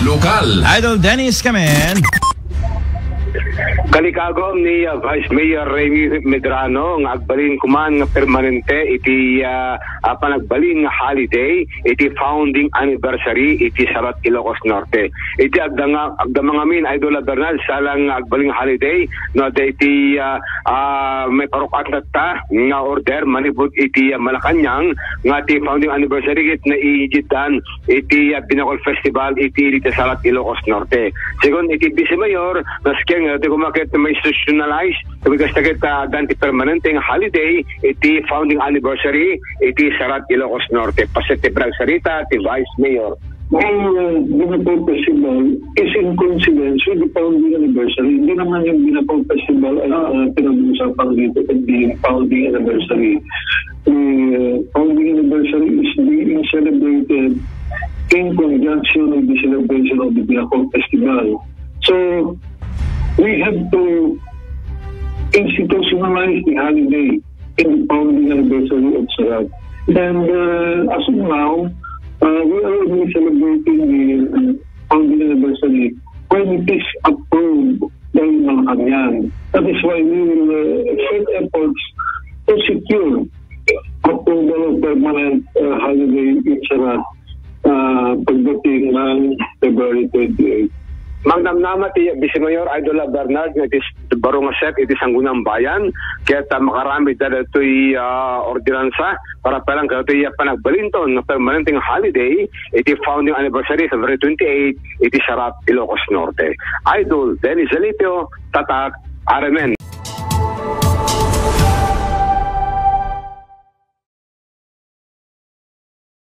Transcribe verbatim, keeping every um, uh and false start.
Lokal. Idol Dennis Kamen. Kalikagom ni, ah, Vice Mayor Remy Medrano nga agbalin kuman nga permanente iti, ah, ah, panagbalin nga holiday iti founding anniversary iti Sarat, Ilocos Norte. Iti agdanga-, agdama ngamin, Idol Bernard, salang nga agbalin nga holiday, no, adda iti, ah, ah, maiparuk-at latta nga order manipud iti, ah, Malacañang nga ti founding anniversary ket naigiddan iti, ah, Binakol Festival iti Elite Sarat, Ilocos Norte. Segun iti Vice Mayor, nasken nga ti kumaket ma-institutionalize, kami kasta ket, ah, addan ti permanente nga holiday iti founding anniversary iti Sarat, Ilocos Norte. Paset ti panagsarita ti Vice Mayor. Well, uh, Binakol Festival is in coincidence with the founding anniversary. Hindi naman yung Binakol Festival ang, uh, pinag-uusapan dito, kundi yung founding anniversary. The, uh, founding anniversary is being celebrated in conjunction with the celebration of the Binakol Festival. So, we have to institutionalize the holiday in the founding anniversary of Sarat. And, uh, as of now, uh, we are only celebrating the, uh, founding anniversary when it is approved by Malacañang. That is why we will, uh, exert efforts to secure approval of permanent, uh, holiday in Sarat, uh, pagdating ng February twenty-eight. Magnamnama ti Vice Mayor Idol Bernard nga iti baro nga set iti Sangguniang Bayan, ket, ah, makaramid daytoy, ah, ordinansa para palang kadaytoy, ah, panagbalinton nga permanenteng holiday iti founding anniversary, February twenty-eight, iti Sarat, Ilocos Norte. Idol Dennis Zalipio, Tatak, R M N.